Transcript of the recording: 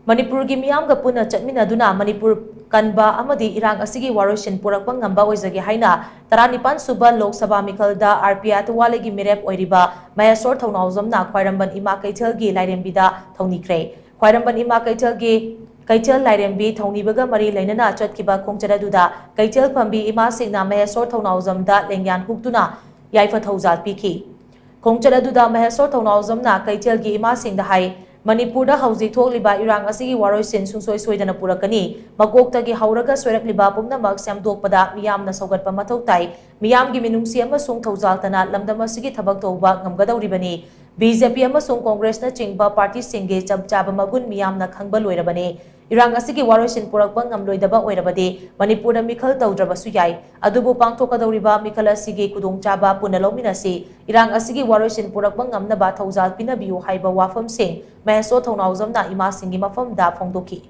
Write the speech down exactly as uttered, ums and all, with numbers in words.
ꯃꯅꯤꯄꯨꯔꯒꯤ ꯃꯤꯌꯥꯝꯒ ꯄꯨꯟꯅ ꯆꯠꯃꯤꯟꯅꯗꯨꯅ ꯃꯅꯤꯄꯨꯔ ꯀꯟꯕ ꯑꯃꯗꯤ ꯏꯔꯥꯡ ꯑꯁꯤꯒꯤ ꯋꯥꯔꯣꯏꯁꯤꯟ ꯄꯨꯔꯛꯄ ꯉꯝꯕ ꯑꯣꯏꯖꯒꯦ ꯍꯥꯏꯅ ꯇꯔꯥꯅꯤꯄꯥꯟ ꯁꯨꯕ Lok Sabha ꯃꯤꯈꯜꯗ R P I ꯇꯋꯥꯂꯦꯒꯤ ꯃꯤꯔꯦꯞ ꯑꯣꯏꯔꯤꯕ ꯃꯍꯦꯁꯣꯔ ꯊꯧꯅꯥꯎꯖꯝꯅ ꯈ꯭ꯋꯥꯏꯔꯝꯕꯟ ꯏꯃꯥ ꯀꯩꯊꯦꯜꯒꯤ ꯂꯥꯏꯔꯦꯝꯕꯤꯗ ꯊꯧꯅꯤꯈ꯭ꯔꯦ꯫ ꯈ꯭ꯋꯥꯏꯔꯝꯕꯟ ꯏꯃꯥ ꯀꯩꯊꯦꯜꯒꯤ ꯀꯩꯊꯦꯜ ꯂꯥꯏꯔꯦꯝꯕꯤ ꯊꯧꯅꯤꯕꯒ ꯃꯔꯤ ꯂꯩꯅꯅ ꯆꯠꯈꯤꯕ ꯈꯣꯡꯆꯠ ꯑꯗꯨꯗ ꯀꯩꯊꯦꯜ ꯐꯝꯕꯤ ꯏꯃꯥꯁꯤꯡꯅ ꯃꯍꯦꯁꯣꯔ ꯊꯧꯅꯥꯎꯖꯝꯗ ꯂꯦꯡꯌꯥꯟ ꯍꯨꯛꯇꯨꯅ ꯌꯥꯏꯐ ꯊꯧꯖꯥꯜ ꯄꯤꯈꯤ꯫ ꯈꯣꯡꯆꯠ ꯑꯗꯨꯗ ꯃꯍꯦꯁꯣꯔ ꯊꯧꯅꯥꯎꯖꯝꯅ ꯀꯩꯊꯦꯜꯒꯤ ꯏꯃꯥꯁꯤꯡꯗ ꯍꯥꯏ, ꯃꯅꯤꯄꯨꯔꯗ ꯍꯧꯖꯤꯛ ꯊꯣꯛꯂꯤꯕ ꯏꯔꯥꯡ ꯑꯁꯤꯒꯤ ꯋꯥꯔꯣꯏꯁꯤꯟ ꯁꯨꯡꯁꯣꯏ ꯁꯣꯏꯗꯅ ꯄꯨꯔꯛꯀꯅꯤ꯫ ꯃꯀꯣꯛꯇꯒꯤ ꯍꯧꯔꯒ ꯁꯣꯏꯔꯛꯂꯤꯕ ꯄꯨꯝꯅꯃꯛ ꯁꯦꯝꯗꯣꯛꯄꯗ ꯃꯤꯌꯥꯝꯅ ꯁꯧꯒꯠꯄ ꯃꯊꯧ ꯇꯥꯏ꯫ ꯃꯤꯌꯥꯝꯒꯤ ꯃꯤꯅꯨꯡꯁꯤ ꯑꯃꯁꯨꯡ ꯊꯧꯖꯥꯜꯇꯅ ꯂꯝꯗꯝ ꯑꯁꯤꯒꯤ ꯊꯕꯛ ꯇꯧꯕ ꯉꯝꯒꯗꯧꯔꯤꯕꯅꯤ꯫ ꯕꯤ ꯖꯦ ꯄꯤ ꯑꯃꯁꯨꯡ ꯀꯣꯡꯒ꯭ꯔꯦꯁꯅꯆꯤꯡꯕ ꯄꯥꯔꯇꯤꯁꯤꯡꯒꯤ ꯆꯞ ꯆꯥꯕ ꯃꯒꯨꯟ ꯃꯤꯌꯥꯝꯅ ꯈꯪꯕ ꯂꯣꯏꯔꯕꯅꯤ꯫ ꯏꯔꯥꯡ ꯑꯁꯤꯒꯤ ꯋꯥꯔꯣꯏꯁꯤꯟ ꯄꯨꯔꯛꯄ ꯉꯝꯂꯣꯏꯗꯕ ꯑꯣꯏꯔꯕꯗꯤ ꯃꯅꯤꯄꯨꯔꯗ ꯃꯤꯈꯜ ꯇꯧꯗ꯭ꯔꯕꯁꯨ ꯌꯥꯏ꯫ ꯑꯗꯨꯕꯨ ꯄꯥꯡꯊꯣꯛꯀꯗꯧꯔꯤꯕ ꯃꯤꯈꯜ ꯑꯁꯤꯒꯤ ꯈꯨꯗꯣꯡꯆꯥꯕ ꯄꯨꯟꯅ ꯂꯧꯃꯤꯟꯅꯁꯤ꯫ ꯏꯔꯥꯡ ꯑꯁꯤꯒꯤ ꯋꯥꯔꯣꯏꯁꯤꯟ ꯄꯨꯔꯛꯄ ꯉꯝꯅꯕ ꯊꯧꯖꯥꯜ ꯄꯤꯅꯕꯤꯌꯨ ꯍꯥꯏꯕ ꯋꯥꯐꯝꯁꯤꯡ ꯃꯍꯦꯁꯣꯔ ꯊꯧꯅꯥꯎꯖꯝꯅ ꯏꯃꯥꯁꯤꯡꯒꯤ ꯃꯐꯝꯗ ꯐꯣꯡꯗꯣꯛꯈꯤ꯫